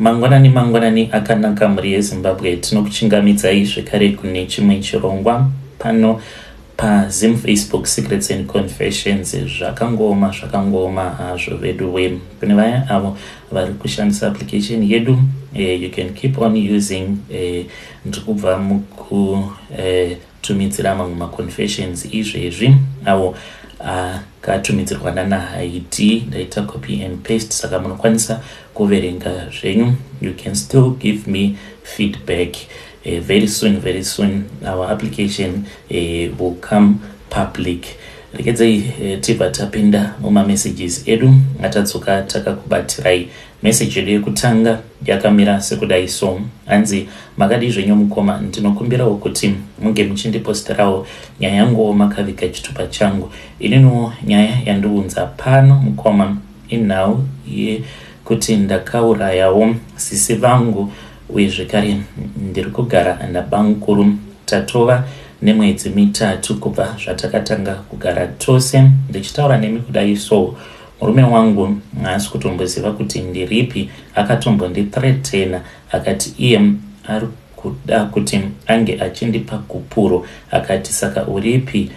Mangwanani mangwanani akanaka mhuri yeZimbabwe, tinokuchingamidzai zvekare kune chimwe chirongwa pano paZim Facebook Secrets and Confessions. Zvakangooma, zvakangooma hazvo vedu we. Kune vaya avo vari kushandisa application yedu, you can keep on using. Ndiri kubva mukutumidzira mamwe maconfessions izvezvi avo akatumidzirwa nana Haiti. Ndaita copy and paste, saka munokwanisa kuverenga zvenyu. You can still give me feedback. Very soon, very soon our application will come public. Regedzai tibva tapinda mumamessages edu atadzoka takakubatirai. Meseji yedu yekutanga yakamira sekudai so, hanzi, "Makadii zvenyu mukoma? Ndinokumbirawo kuti munge muchindiposterawo nyaya yanguwo makaviga chitupa changu. Ininiwo nyaya yandiunza pano mukoma inhau yekuti ndakaurayawo sisi vangu, uye zvekare ndiri kugara nabamukuru. Tatova nemwedzi 3 kubva zvatakatanga kugara tose. Ndichitaura nemi kudai so, murume wangu haasi kutomboziva kuti ndiripi. Akatombondithreatena akati iye ari kuda kuti ange achindipa gupuro. Akati, 'Saka uripi?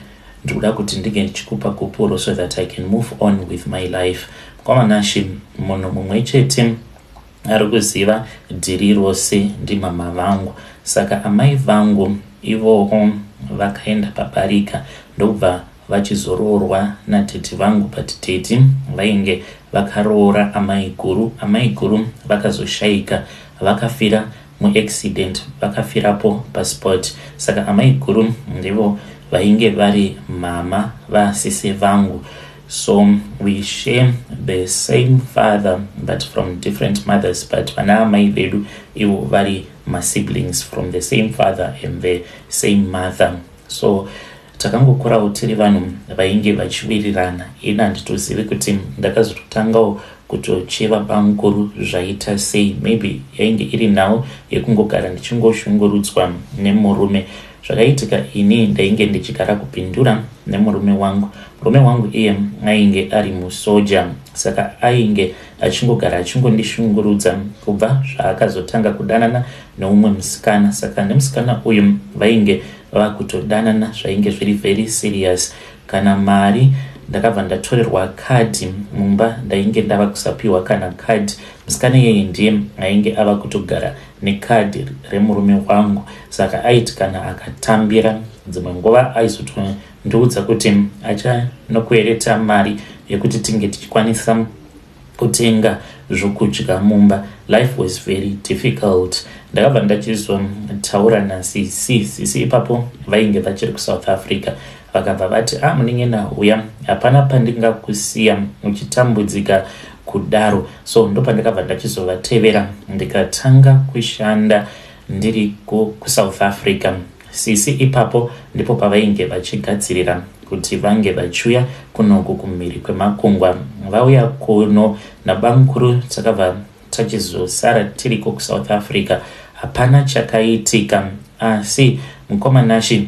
Ndikuda kuti ndinge ndichikupa gupuro so that I can move on with my life.' Kwamanashi, munhu mumwe chete ari kuziva dhiri rose ndimama vangu. Saka amai vangu ivowo vakaenda pabarika, ndobva vachizoroorwa natete vangu, but tete vainge vakaroora amai guru. Amai guru vakazoshayika, vakafira muaccident, vakafirapo paspot. Saka amai guru ndivo vainge vari mama vasisi vangu. So we share the same father but from different mothers, but vana amai vedu ivo vari masiblings from the same father and the same mother. So takangokurawo tiri vanhu vainge vachiwirirana. Ini handitozivi kuti ndakazototangawo kutocheva bamukuru zvaita sei. Maybe yainge iri nhau yekungogara ndichingoshungurudzwa nemurume. Zvakaitika, ini ndainge ndichigara kuPindura nemurume wangu. Murume wangu iye ainge ari musoja, saka ainge achingogara achingondishungurudza kubva zvaakazotanga kudanana neumwe musikana. Saka nemusikana uyu vainge vakutodanana, zvainge zviri very serious. Kana mari, ndakabva ndatorerwa kadhi mumba, ndainge ndava kusapiwa kana kadhi. Musikana iyeye ndiye ainge ava kutogara nekadhi remurume wangu. Saka aiti kana akatambira, dzimwe nguva aizotondiudza kuti achanokwereta mari yekuti tinge tichikwanisa kutenga zvokudya mumba. Life was very difficult. Ndakabva ndachizotaura nasisi. Sisi ipapo vainge vachiri kuSouth Africa. Vakabva vati, 'A ah, munin'ina uya, hapana pandingakusiya uchitambudzika kudaro.' So ndopandakabva ndachizovatevera, ndikatanga kushanda ndiri kuSouth Africa. Sisi ipapo ndipo pavainge vachigadzirira kuti vange vachiuya kunoku kumhiri kwemakungwa. Vauya kuno nabamukuru, takabva tachizosara tiriko kuSouth Africa. Hapana chakaitika. Asi mukoma Nashi,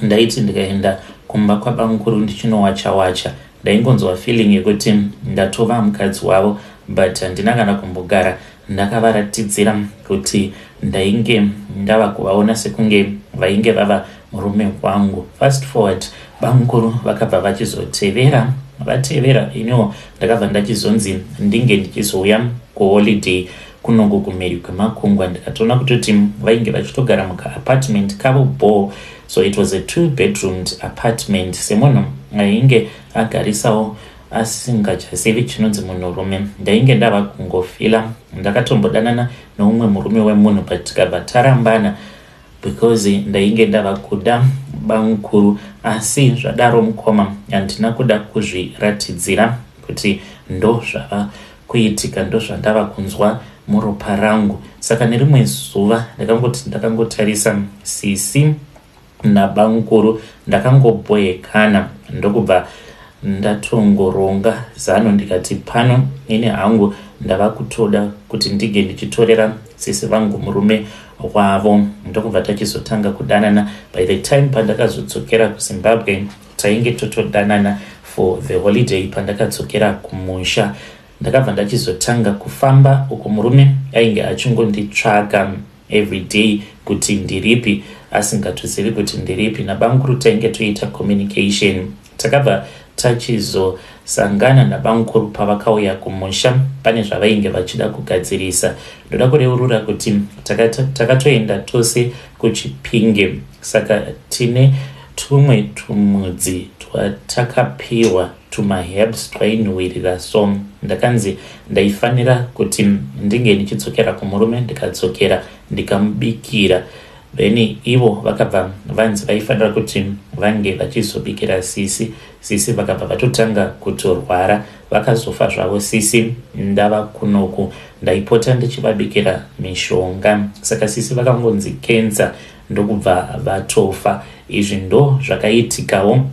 ndaiti ndikaenda kumba kwabamukuru ndichinowacha wacha, ndaingonzwa feeling yekuti ndatova mukadzi wavo, but handina kana kumbogara ndakavaratidzira kuti ndainge ndava kuvaona sekunge vainge vava murume wangu. Fast forward, bamukuru vakabva vachizotevera. Vatevera, iniwo ndakabva ndachizonzi ndinge ndichizouya kuholiday kunoko kumhiri kwemakungwa. Ndikatoona kutoti vainge vachitogara mukaapartment kavo bo. So it was a two bedroomed apartment. Semunhu ainge agarisawo asingachazivi chinonzi munhurume, ndainge ndava kungofila. Ndakatombodanana neumwe murume wemunhu, but tikabva tarambana because ndainge ndava kuda bamukuru. Asi zvadaro mukoma, handina kuda kuzviratidzira kuti ndo zvava kuitika, ndo zvandava kunzwa muropa rangu. Saka nerimwe zuva ndakangoti ndakangotarisa sisi nabamukuru, ndakangobhoekana, ndokubva ndatongoronga zano. Ndikati, pano ini hangu ndava kutoda kuti ndige ndichitorera sisi vangu murume wavo. Ndokubva tachizotanga kudanana. By the time pandakazodzokera kuZimbabwe, tainge totodanana for the holiday. Pandakadzokera kumusha Ndakabva ndachizotanga kufamba uko murume ainge achingonditsvaga everyday kuti ndiripi, asingatozivi kuti ndiripi. Nabamukuru tainge toita communication. Takabva tachizosangana nabamukuru pavakauya kumusha, pane zvavainge vachida kugadzirisa. Ndoda kureurura kuti takatoenda tose kuChipinge, saka tine tumwe tumudzi twatakapiwa, tumaherbs twainhuhwirira. So ndakanzi ndaifanira kuti ndinge ndichidzokera kumurume, ndikadzokera ndikamubikira, then ivo vakabva vanzi vaifanira kuti vange vachizobikira sisi. Sisi vakabva vatotanga kutorwara, vakazofa zvavo sisi ndava kunoku. Ndaipota ndichivabikira mishonga, saka sisi vakangonzi kensa, ndokubva vatofa. Izvi ndo zvakaitikawo,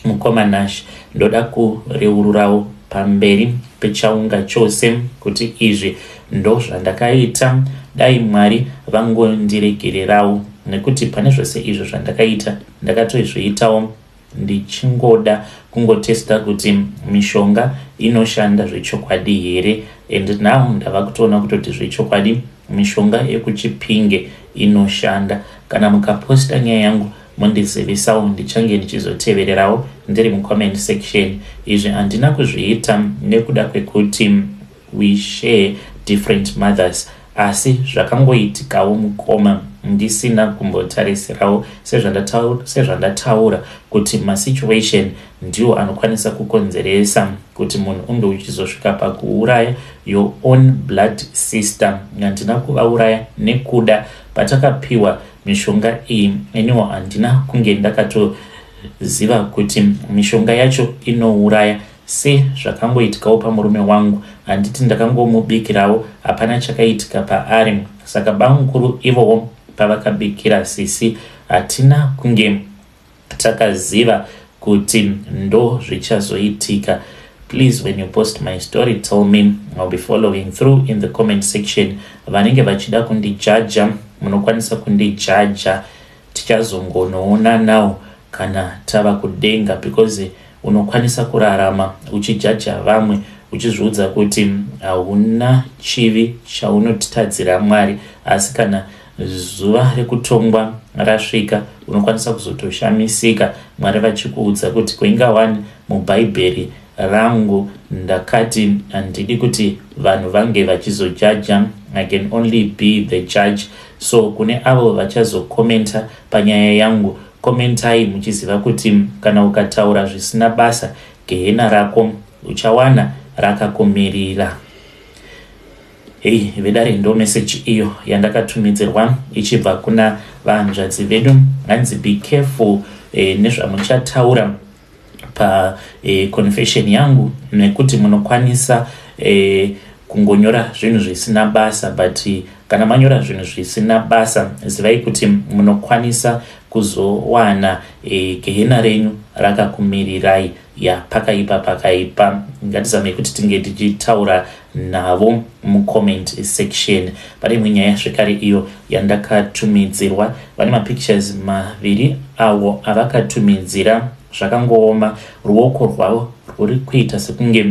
mukoma Nash. Ndoda kureururawo pamberi pechaunga chose kuti izvi ndo zvandakaita. Dai Mwari vangondiregererawo, nekuti pane zvose izvo zvandakaita, ndakatozviitawo ndichingoda kungotesta kuti mishonga inoshanda zvechokwadi here. And now ndava kutoona kutoti zvechokwadi mishonga yekuChipinge inoshanda. Kana mukaposta nyaya yangu, mundizivisawo, ndichange ndichizotevererawo ndiri mucomment section. Izvi handina kuzviita nekuda kwekuti we share different mothers, asi zvakangoitikawo, mukoma, ndisina kumbotarisirawo. Sezvandataura kuti masituation ndiwo anokwanisa kukonzeresa kuti munhu unge uchizosvika pakuuraya your own blood sister. Handina kuvauraya nekuda. Patakapiwa mishonga iyi, iniwo handina kunge ndakatoziva kuti mishonga yacho inouraya. Sezvakangoitikawo pamurume wangu, handiti ndakangomubikirawo, hapana chakaitika paari. Saka bamukuru ivowo pavakabikira sisi, hatina kunge takaziva kuti ndo zvichazoitika. Please, when you post my story, tell me. I'll be following through in the comment section. Vanenge vachida kundijaja, munokwanisa kundijaja, tichazongonoonanawo kana tava kudenga, because unokwanisa kurarama uchijaja vamwe, uchizviudza kuti hauna chivi chaunotitadzira Mwari, asi kana zuva rekutongwa rasvika, unokwanisa kuzotoshamisika Mwari vachikuudza kuti kuingawani mubhaibheri rangu ndakati handidi kuti vanhu vange vachizojaja, I can only be the judge. So kune avo vachazokomenta panyaya yangu, komentai muchiziva kuti kana ukataura zvisina basa, gehena rako uchawana rakakumirira. Hei vedare, ndo meseji iyo yandakatumidzirwa ichibva kuna vanzvadzi vedu. Hanzi be careful nezvamuchataura paconfession yangu, nekuti munokwanisa kungonyora zvinhu zvisina basa, but kana manyora zvinhu zvisina basa, zivai kuti munokwanisa kuzowana gehena renyu rakakumirirai. Ya, pakaipa, pakaipa. Ngatizamei kuti tinge tichitaura navo mucomment section. Pane imwe nyaya zvekare iyo yandakatumidzirwa. Vane mapictures maviri avo avakatumidzira. Zvakangooma, ruoko rwavo rwuri kuita sekunge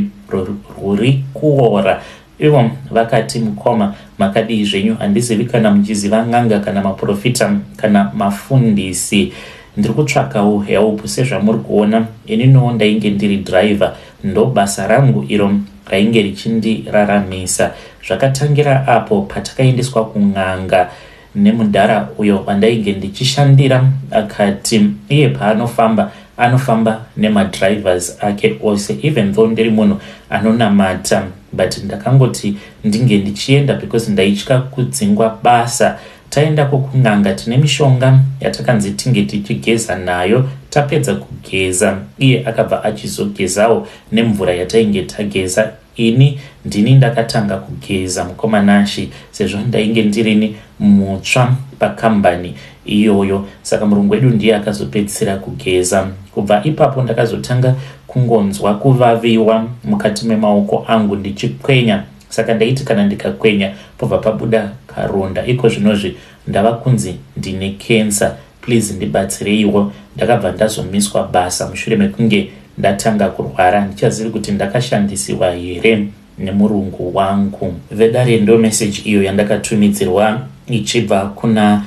rwuri kuora. Ivo vakati, "Mukoma, makadii zvenyu? Handizivi kana muchiziva n'anga kana maprofita kana mafundisi. Ndiri kutsvakawo help. Sezvamuri kuona, ininiwo ndainge ndiri driver, ndo basa rangu iro rainge richindiraramisa. Zvakatangira apo patakaendeswa kun'anga nemudhara uyo wandainge ndichishandira. Akati iye paanofamba, anofamba nemadrivers ake ose. Even though ndiri munhu anonamata, but ndakangoti ndinge ndichienda because ndaitya kudzingwa basa. Taendako kun'anga, tine mishonga yatakanzi tinge tichigeza nayo. Tapedza kugeza, iye akabva achizogezawo nemvura yatainge tageza. Ini ndini ndakatanga kugeza, mukoma Nashi, sezvo ndainge ndirini mutsva pakambani iyoyo. Saka murungu wedu ndiye akazopedzisira kugeza. Kubva ipapo ndakazotanga kungonzwa kuvaviwa mukati memaoko angu ndichikwenya. Saka ndaiti kana ndikakwenya, pobva pabuda karonda. Iko zvinozvi ndava kunzi ndine kensa. Please ndibatsireiwo. Ndakabva ndazomiswa basa mushure mekunge ndatanga kurwara. Ndichazivi kuti ndakashandisiwa here." nemurungu wangu. Vedare ndo message iyo yandakatumidzirwa ichibva kuna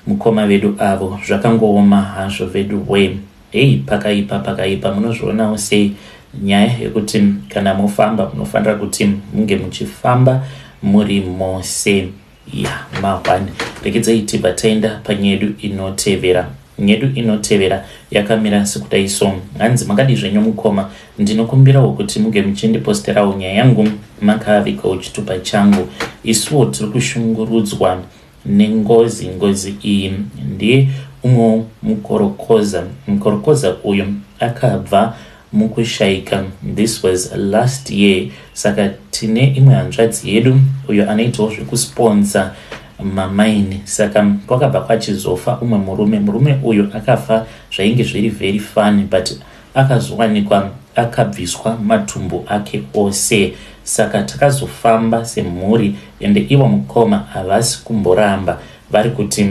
mukoma vedu avo. Zvakangooma hazvo vedu we. Hei, pakaipa, pakaipa. Munozvionawo sei nyaya yekuti kana mofamba munofanira kuti munge muchifamba muri mose? Ya, mahwani. Regedzai tibva taenda panyedu inotevera. Nyedu inotevera yakamira sekudai so. Hanzi, makadi zvenyu mukoma? Ndinokumbirawo kuti muge muchindiposterawo nyaya yangu makavigawo chitupa changu. Isuwo tiri kushungurudzwa nengozi. Ngozi iyi ndiye umwewo mukorokoza. Mukorokoza uyu akabva mukushaika, this was last year. Saka tine imwe hanzvadzi yedu uyo anoitawo zvekusponsa mamaini. Saka kwakabva kwachizofa umwe murume. Murume uyu akafa zvainge zviri very funny, but akazowanikwa akabviswa matumbu ake ose. Saka takazofamba semhuri, ende ivo mukoma havasi kumboramba, vari kuti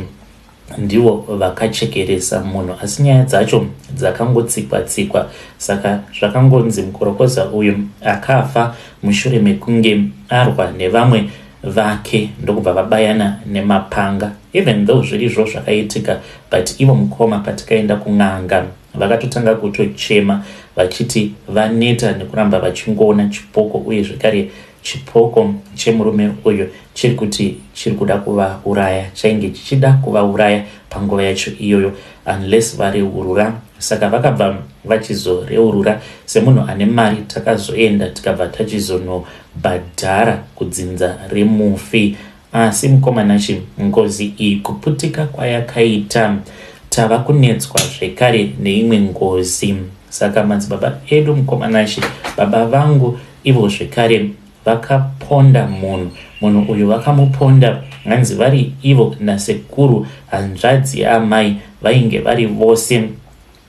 ndivo vakachekeresa munhu, asi nyaya dzacho dzakangotsikwa tsikwa. Saka zvakangonzi mukorokoza uyu akafa mushure mekunge arwa nevamwe vake, ndokubva vabayana nemapanga. Even though zvirizvo zvakaitika, but ivo mukoma patikaenda kun'anga vakatotanga kutochema vachiti vaneta nekuramba vachingoona chipoko, uye zvekare chipoko chemurume uyu chiri kuti chiri kuda kuvauraya, chainge chichida kuvauraya panguva yacho iyoyo unless vareurura. Saka vakabva vachizoreurura. Semunhu ane mari takazoenda, tikabva tachizonobhadhara kudzinza remufi. Asi mukomanachi, ngozi iyi kuputika kwayakaita, tava kunetswa zvekare neimwe ngozi. Saka madzibaba edu, mukomanachi, baba vangu ivo zvekare vakaponda munhu. Munhu uyu vakamuponda, hanzi vari ivo nasekuru hanzvadzi yaamai vainge vari vose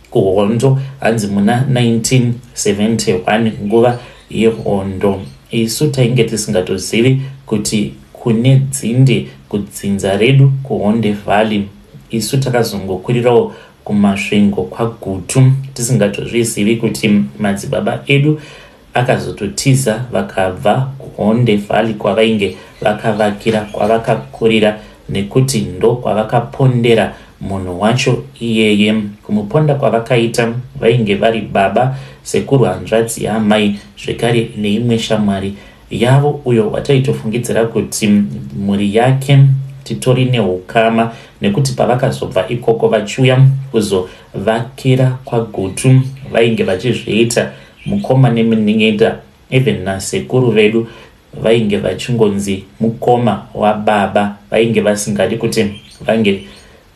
kuhondo, hanzi muna 1971 nguva yehondo. Isu tainge tisingatozivi kuti kune dzinde kudzinza redu kuHonde Valley. Isu takazongokwirirawo kuMasvingo kwaGutu tisingatozvizivi kuti madzibaba edu akazototiza vakabva kuHonde Valley kwavainge vakavakira, kwavakakurira, nekuti ndo kwavakapondera munhu wacho iyeye. Kumuponda kwavakaita, vainge vari baba, sekuru hanzvadzi yaamai, zvekare neimwe shamwari yavo uyo wataitofungidzira kuti mhuri yake titori neukama, nekuti pavakazobva ikoko vachiuya kuzovakira kwaGutu vainge vachizviita mukoma nemunin'ina. Even nasekuru vedu vainge vachingonzi mukoma wababa, vainge vasingadi kuti vange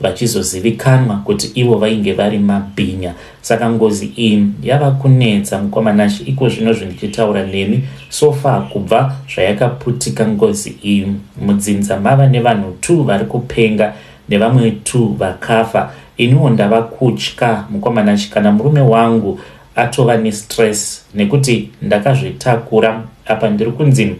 vachizozivikanwa kuti ivo vainge vari mabhinya. Saka ngozi iyi yava kunetsa, mukomanashi. Iko zvino zvindichitaura nemi, so far kubva zvayakaputika ngozi iyi, mudzinza mava nevanhu 2 vari kupenga nevamwe 2 vakafa. Iniwo ndava kutya, mukomanashi. Kana murume wangu atova nestress nekuti ndakazvitakura. Apa ndiri kunzi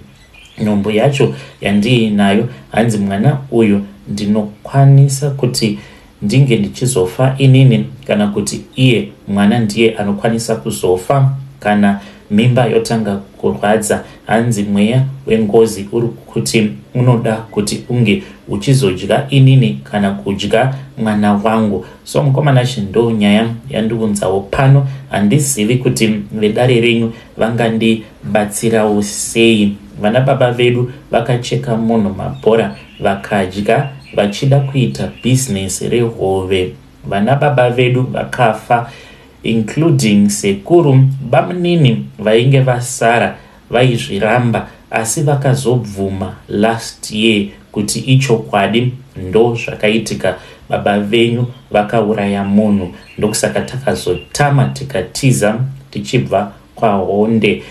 nhumbu yacho yandiinayo, hanzi mwana uyu ndinokwanisa kuti ndinge ndichizofa inini, kana kuti iye mwana ndiye anokwanisa kuzofa kana mimba yotanga kurwadza. Hanzi mweya wengozi uri kuti unoda kuti unge uchizodya inini kana kudya mwana wangu. So mukomanashi, ndo nyaya yandiunzawo pano. Handizivi kuti vedare renyu vangandibatsirawo sei. Vana baba vedu vakacheka munhu mabhora vakadya vachida kuita bhizinesi rehove. Vana baba vedu vakafa, including sekuru. Bamunini vainge vasara vaizviramba, asi vakazobvuma last year kuti ichokwadi, ndo zvakaitika, baba venyu vakauraya munhu, ndokusaka takazotama tikatiza tichibva kwaHonde.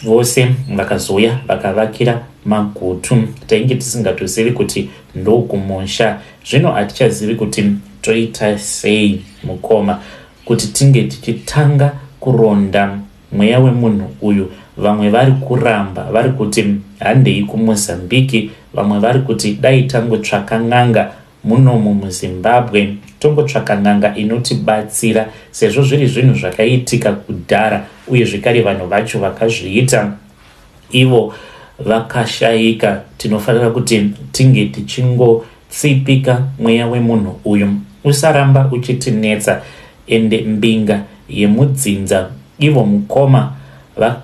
Vose vakazouya vakavakira maGutu, tainge tisingatozivi kuti ndokumusha. Zvino hatichazivi kuti toita sei, mukoma, kuti tinge tichitanga kuronda mweya wemunhu uyu. Vamwe vari kuramba, vari kuti handei kuMozambiki. Vamwe vari kuti dai tangotsvaka n'anga munomu muZimbabwe, tongotsvaka n'anga inotibatsira, sezvo zviri zvinhu zvakaitika kudhara, uye zvekare vanhu vacho vakazviita. Ivo vakashaika, tinofanira kuti tinge tichingotsipika mweya wemunhu uyu usaramba uchitinetsa. Ende mbinga yemudzinza ivo mukoma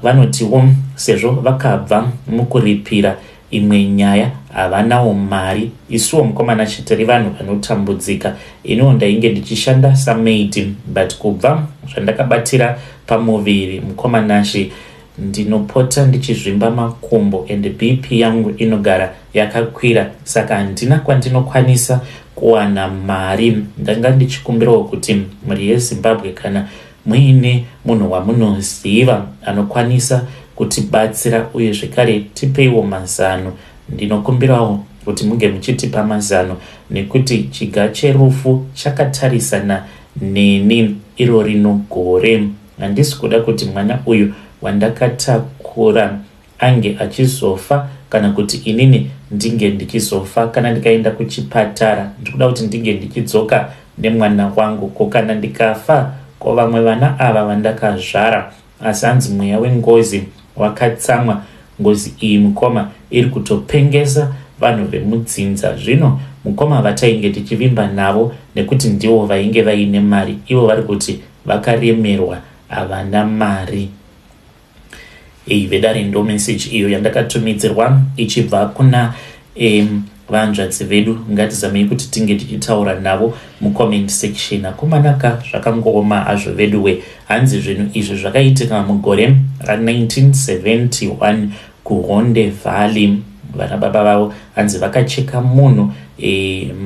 vanotiwo sezvo vakabva mukuripira imwe nyaya havanawo mari. Isuwo mukoma Nashe tiri vanhu vanotambudzika. Iniwo ndainge ndichishanda samaid but kubva zvandakabatira pamuviri mukoma Nashe ndinopota ndichizvimba makumbo and BP yangu inogara yakakwira saka handina kwandinokwanisa kuwana mari. Ndanga ndichikumbirawo kuti mhuri yeZimbabwe kana muine munhu wamunoziva anokwanisa kutibatsira uye zvekare tipeiwo mazano. Ndinokumbirawo kuti munge muchitipa mazano nekuti chiga cherufu chakatarisana neni iro rino gore. Handisi kuda kuti mwana uyu wandakatakura ange achizofa kana kuti inini ndinge ndichizofa. Kana ndikaenda kuchipatara ndikuda kuti ndinge ndichidzoka nemwana wangu. Ko kana ndikafa ko vamwe vana ava vandakazvara? Asi hanzi mweya wengozi wakatsamwa. Ngozi iyi mukoma iri kutopengesa vanhu vemudzinza. Zvino mukoma vatainge tichivimba navo nekuti ndivo vainge vaine mari, ivo vari kuti vakaremerwa havana mari. Ei vedare ndo message iyo yandakatumidzirwa ichibva kuna vanzvadzi vedu. Ngatizamei kuti tinge tichitaura navo mucomment section. Akomanaka zvakangooma hazvo veduwe. Hanzi zvinhu izvi zvakaitika mugore ra1971 kuHonde Valley. Vana baba vavo hanzi vakacheka munhu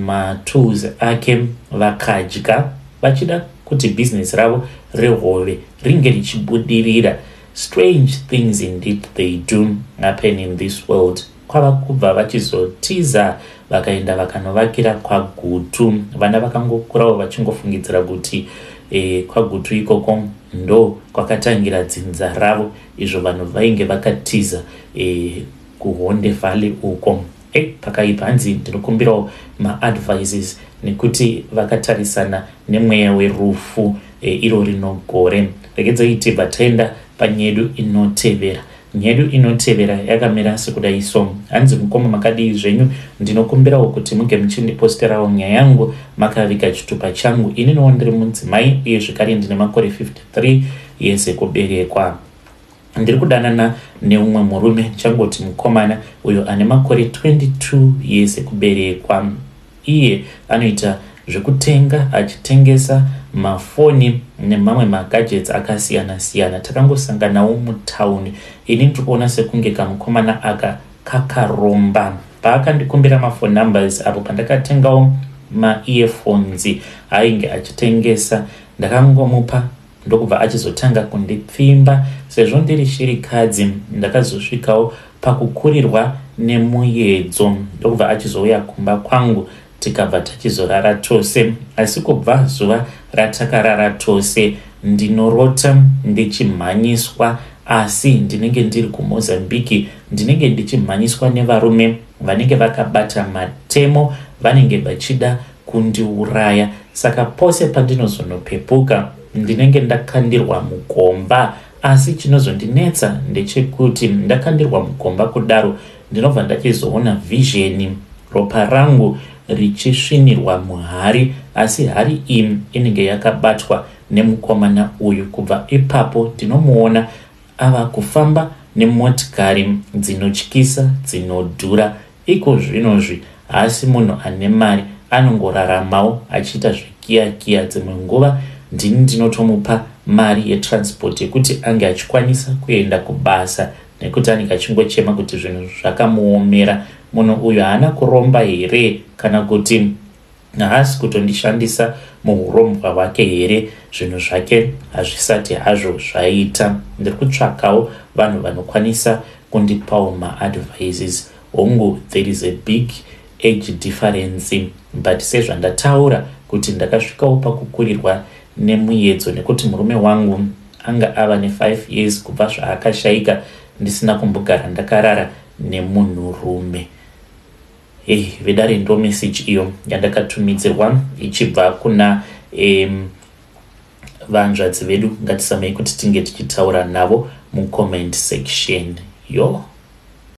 matools ake vakadya vachida kuti bhizinesi ravo rehove ringe richibudirira. Strange things indeed they do happen in this world. Kwava kubva vachizotiza vakaenda vakanovakira kwaGutu. Vana vakangokurawo vachingofungidzira kuti kwaGutu ikoko ndo kwakatangira dzinza ravo, izvo vanhu vainge vakatiza kuHonde Valley uko. Pakaipa. Hanzi ndinokumbirawo maadvices nekuti vakatarisana nemweya werufu iro rino gore. Regedzai tibva taenda panyedu inotevera. Nyedu inotevera yakamira sekudai so. Hanzi mukoma makadii zvenyu, ndinokumbirawo kuti muge muchindiposterawo nyaya yangu makaviga chitupa changu. Ininiwo ndiri mudzimai uye zvekare ndine makore 53 years ekuberekwa. Ndiri kudanana neumwe murume, ndichangoti mukomana uyo ane makore 22 years ekuberekwa. Iye anoita zvekutenga achitengesa mafoni nemamwe magadgets akasiyana siyana. Takangosanganawo mutauni. Ini ndiri kuona sekunge kamukomana aka kakaromba. Paakandikumbira mafone numbers apo pandakatengawo maearphones ainge achitengesa, ndakangomupa ndokubva achizotanga kundipfimba. Sezvo ndiri shirikadzi, ndakazosvikawo pakukurirwa nemuyedzo ndokubva achizouya kumba kwangu tikabva tachizorara tose. Asi kubva zuva ratakarara tose ndinorota ndichimhanyiswa, asi ndinenge ndiri kuMozambique. Ndinenge ndichimhanyiswa nevarume vanenge vakabata matemo, vanenge vachida kundiuraya. Saka pose pandinozonopepuka ndinenge ndakandirwa mugomba. Asi chinozondinetsa ndechekuti ndakandirwa mugomba kudaro ndinobva ndachizoona vhizheni ropa rangu richisvinirwa muhari, asi hari iyi inenge yakabatwa nemukomana uyu. Kubva ipapo ndinomuona ava kufamba nemotikari dzinotyisa dzinodhura. Iko zvinozvi haasi munhu ane mari, anongoraramawo achiita zvekiyakiya. Dzimwe nguva ndini ndinotomupa mari yetransport yekuti ange achikwanisa kuenda kubasa nekuti anenge achingochema kuti zvinhu zvakamuomera. Munhu uyu haana kuromba here kana kuti haasi kutondishandisa muhurombwa hwake here? Zvinhu zvake hazvisati hazvo zvaita. Ndiri kutsvakawo vanhu vanokwanisa kundipawo maadvices. Hongu, there is a big age difference, but sezvandataura kuti ndakasvikawo pakukurirwa nemuyedzo nekuti murume wangu anga ava ne5 years kubva zvaakashaika ndisina kumbogara ndakarara nemunhurume. Hey, vedare ndo message iyo yandakatumidzirwa ichibva kuna vanzvadzi vedu. Ngatisamei kuti tinge tichitaura navo mucomment section. Yo.